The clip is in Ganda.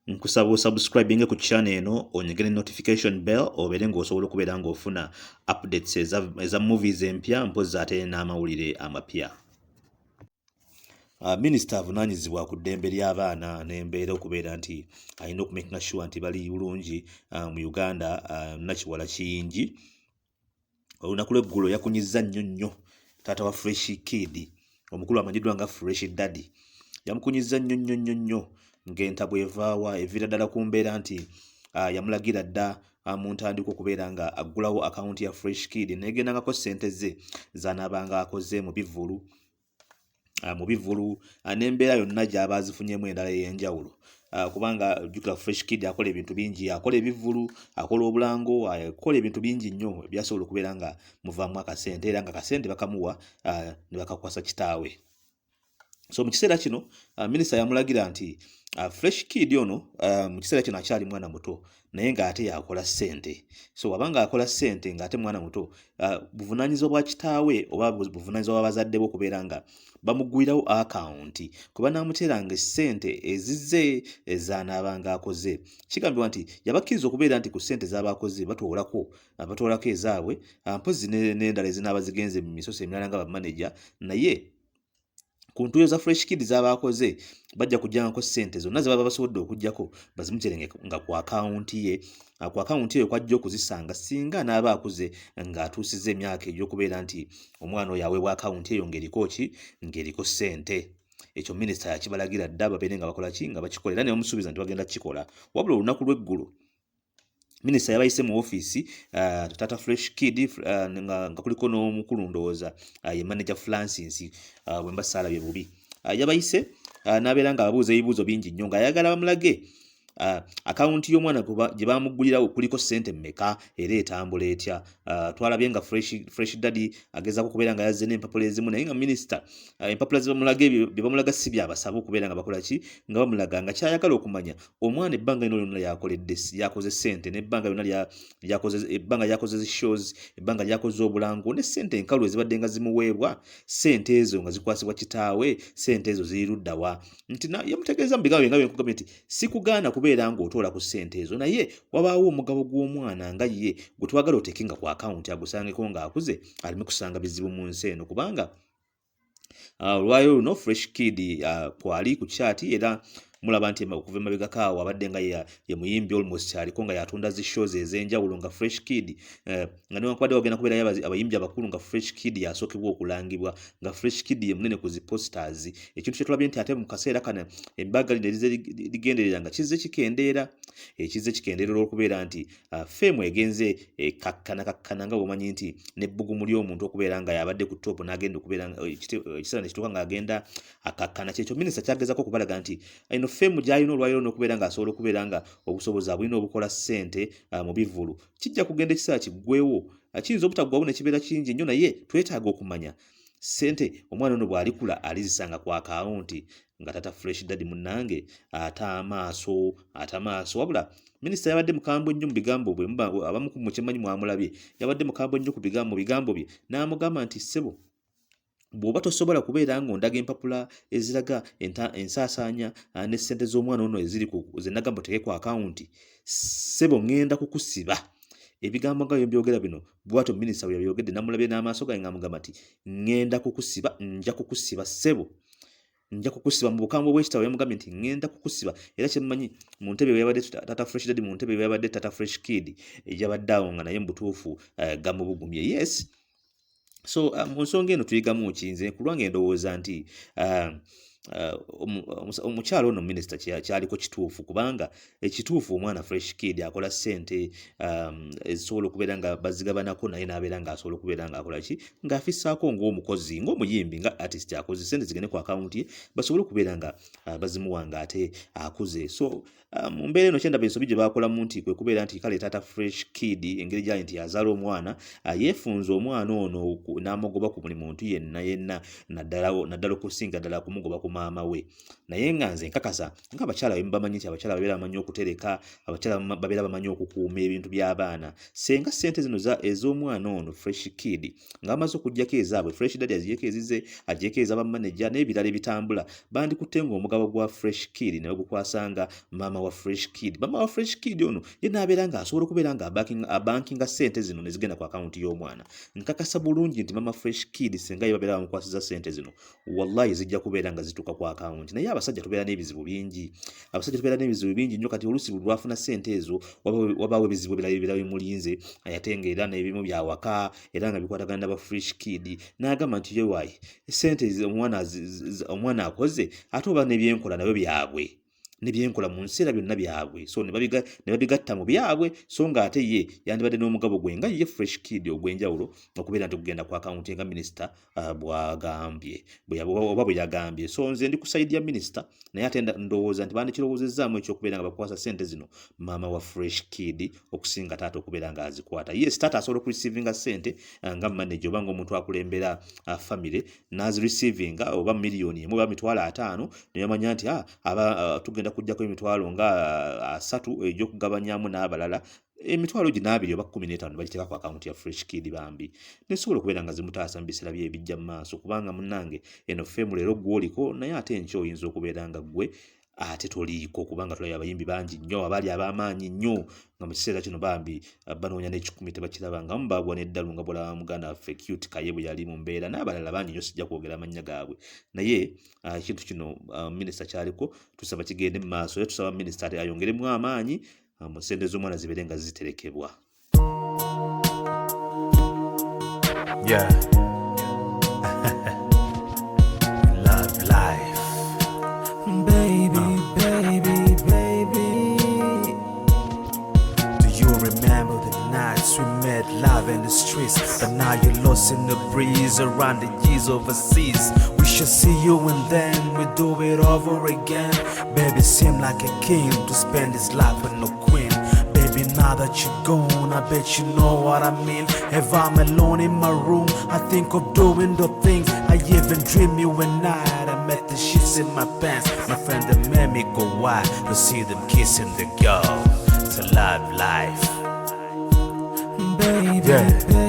Nkusaba osubscribinge ku channel eno, onyige ne notification bell, obeere ng'osobola okubeera ng'ofuna updates eza movies empya, mpozzi ate n'amawulire amapya. Minisita avunaanyizibwa ku ddembe ly'abaana n'embeera okubeera nti alina okumakinga sure nti bali bulungi mu Uganda, Nakiwala Kiyingi, olunaku lw'eggulo yakunyizza nnyo nnyo taata wa Fresh Kid, omukulu amanyiddwa nga Fresh Daddy. Yamukunyizza nnyo nnyo nnyo nnyo ng'entabwe evaawa eviira ddala ku mbeera nti yamulagira dda mu ntandikwa okubeera nga aggulawo akawunti ya Fresh Kid negendangako ssente ze z'anaabanga akoze mu bivulu n'embeera yonna gy'aba azifunyemu endala ey'enjawulo, kubanga jjukira Fresh Kid akola ebintu bingi, akola ebivvulu, akola obulango, akola ebintu bingi nnyo ebyasobola okubeera nga muvaamu akasente, era nga akasente bakamuwa ne bakakwasa kitaawe. So mu kiseera kino minisita yamulagira nti Fresh Kid ono mu kiseera kino akyali mwana muto, naye ng'ate yakola ssente. So wabanga akola ssente ng'ate mwana muto, buvunaanyizibwa bwa kitaawe oba buvunaanyizibwa bwa bazadde be okubeera nga bamugwirawo akawunti kwe banaamuteeranga essente ezizze ez'anaabanga akoze. Kigambibwa nti yabakkiriza okubeera nti ku ssente z'aba akoze batoolako ezaabwe, mpozzi n'endala ezinaaba zigenze mu misoso emirala nga bamaneja, naye ku ntuuyo za Fresh Kid z'aba akoze bajja kujjangako ssente zonna ze baba basobodde okuggyako, bazimutere nga ku akawunti ye, ku akawunti eyo kwajja okuzisanga singa anaaba akuze ng'atuusizza emyaka egy'okubeera nti omwana oyo aweebwa akawunti eyo ng'eriko ki, ng'eriko ssente. Ekyo minisita yakibalagira dda babeere nga bakola ki, nga bakikola, era ne bamusuubiza nti bagenda kukikola. Wabula olunaku lw'eggulo minisita yabayise mu ofiisi tata Fresh Kid, nga kuliko n'omukulu, ndowooza ye manager Francis, bwe mba saalabye bubi. Yabayise n'abeera nga ababuuza ebibuuzo bingi nnyo ng'ayagala bamulage akawunti y'omwana gye bamuggulirawo kuliko ssente mmeka era etambula etya. Twalabye nga Fresh Daddy agezaako okubeera nga yazze n'empapula ezimu, naye nga minisita empapula zebamulaga, ebyo bye bamulaga si byabasaba okubeera nga bakola ki, nga bamulaga, nga kyayagala okumanya omwana ebbanga lino lyonna lyakoledde, lyakoze ssente, n'ebbanga lyonna lyakoze, ebbanga lyakoze zi shows, ebbanga lyakoze obulango, ne ssente enkalu ezibadde nga zimuweebwa, ssente ezo nga zikwasibwa kitaawe, ssente ezo ziri ludda wa? Nti yamutegeeza mu bigambo bye nga byenkugambye nti sikugaana kubeera ng'otoola ku ssente ezo, naye wabaawo omugabo gw'omwana nga ye gwe twagala oteeke nga ku akawunti agusangeko ng'akuze, aleme kusanga bizibu mu nsi eno. Kubanga olwayo luno Fresh Kid kwali ku kyati, era mulaba nti okuva emabegako awo abadde nga ye muyimbi almost aliko nga yatunda zi shows ez'enjawulo, nga Fresh Kid nga newankubadde wagenda kubeerayo abayimbi abakulu, nga Fresh Kid yasookebwa okulangibwa, nga Fresh Kid ye munene ku zi posters. Ekintu kyetulabye nti ate mu kaseera kano embaga lino erize ligenderera nga kizze kikendeera, ekizze kikendeera olw'okubeera nti fame egenze ekakkana kakkana, nga bw'omanyi nti n'ebbugumu ly'omuntu okubeera nga yabadde ku top n'agenda okubeera ekiseera ne kituuka ng'agenda akakkana. Kyekyo minisita kyagezako okubalaga nti eno fame gy'alina olwaliro n'okubeera ng'asobola okubeera nga obusobozi abulina obukola ssente mu bivvulu, kijja kugenda ekiseera kiggwewo, kiyinza obutaggwawo ne kibeera kingi nnyo, naye twetaaga okumanya ssente omwana ono bw'alikula alizisanga ku akawunti. Nga tata Fresh Daddy munnange ate amaaso ate amaaso. Wabula minisita yabadde mukambwe nnyo mu bigambo bwe, abamu ku mukimanyi mwamulabye, yabadde mukambwe nnyo ku bigambo, mu bigambo bye n'amugamba nti, "Ssebo, bw'oba tosobola kubeera ng'ondaga empapula eziraga ensaasaanya ne ssente z'omwana ono eziri ze nagamba oteeke ku akawunti, ssebo, ŋŋenda kukusiba." Ebigambo nga byembyogera bino, bwatyo minisita bwe yabyogedde, namulabye n'amaaso gange ng'amugamba nti, "Ŋŋenda kukusiba, nja kukusiba, ssebo, nja kukusiba." Mu bukambwe bw'ekitabo yamugambye nti, "Ŋŋenda kukusiba." Era kyemmanyi mu ntebe yabadde tata Fresh Daddy, mu ntebe yabadde tata Fresh Kid, yabadde awo nga naye mu butuufu gamubugumye. Yes, so mu nsonga eno tuyigamu ki? Nze ku lwange ndowooza nti omukyalo ono minisita kyaliko kituufu, kubanga ekituufu omwana Fresh Kid akola ssente ezisobola okubeera nga bazigabanako, naye n'abeera ng'asobola okubeera ng'akola ki, ng'afissaako ng'omukozi, ng'omuyimbi, nga artist akoze ssente, zigende ku akawunti ye basobole okubeera nga bazimuwa ng'ate akuze. So mu mbeera eno kyendaba ensobi gye bakolamu nti kwe kubeera nti kale taata Fresh Kid engeri gyali nti yazaala omwana, yeefunza omwana ono n'amugoba ku buli muntu yenna yenna, naddala okusinga ddala kumugoba ku ku maama we. Naye nga nze nkakasa nga abakyala be bamanyi nti abakyala babeera bamanyi okutereka, abakyala babeera bamanyi okukuuma ebintu by'abaana. Senga ssente zino ez'omwana ono Fresh Kid nga bamaze okuggyako ezaabwe, Fresh Daddy azigyeko ezize, aggyeko eza bamaneja n'ebirala ebitambula, bandikutte ng'omugabo gwa Fresh Kid ne bagukwasanga maama wa Fresh Kid. Maama wa Fresh Kid ono ye n'abeera ng'asobola okubeera nga abankinga ssente zino ne zigenda ku akawunti y'omwana. Nkakasa bulungi nti maama Fresh Kid senga ye babeera bamukwasiza ssente zino, wallahi zijja kubeera nga zituuka ku akawunti. Naye abasajja tubeera n'ebizibu bingi, abasajja tubeera n'ebizibu bingi nnyo. Kati oluusi buli lwafuna ssente ezo wabaawo ebizibu ebirala ebirala bimulinze, ate nga era n'ebimu byawaka era nga bikwatagana n'aba Fresh Kid, n'agamba nti ye waayi ssente omwana akoze, ate oba n'ebyenkola nabyo byabwe, nebyenkola mu nsi era byonna byabwe, so ne babigatta mu byabwe. So ng'ate ye yandibadde n'omugabo gwe nga ye Fresh Kid ogw'enjawulo okubeera nti gugenda ku akawunti nga minisita bw'agambye oba bwe yagambye. So nze ndi ku side ya minisita, naye ate ndowooza nti bandikirowoozezaamu ekyokubeera nga bakwasa ssente zino maama wa Fresh Kid okusinga taata okubeera nga azikwata. Yes, taata asobola okureceivinga ssente nga manager oba ng'omuntu akulembera family n'azireceivinga oba 1 million oba 50,000, ne bamanya nti aba tugenda kuggyako emitwalo nga 30 egy'okugabanyamu n'abalala, emitwalo gino 20 oba 15 bagiteeka ku akawunti ya Fresh Kid bambi nesobola okubeera nga zimutaasa mu biseera bye ebijja mu maaso. Kubanga munnange, eno fame leero gw'oliko, naye ate enkya oyinza okubeera nga ggwe ate toliiko, kubanga tulabye abayimbi bangi nnyo abaali ab'amaanyi nnyo nga mu kiseera kino bambi banoonya n'ekikumi tebakiraba, nga mubagwa n'eddalu, nga bw'olaba muganda waffe Cute Kaye bwe yali mu mbeera n'abalala bangi nnyo, sijja kwogera amannya gaabwe. Naye ekintu kino minisita kyaliko tusaba kigende mu maaso, era tusaba minisita ate ayongeremu amaanyi mu ssente z'omwana zibeere nga ziterekebwa. Yeah. Love life. Baby, baby, baby. Do you remember the nights we met live in the streets? But now you're lost in the breeze around the years overseas. We should see you and then we do it over again. Baby, seem like a king to spend his life with no queen. Baby, now that you're gone, I bet you know what I mean. If I'm alone in my room, I think of doing the things. I even dream you at night. I met the sheets in my pants. My friend that made me go wild to see them kissing the girl. To love life. Baby, Yeah.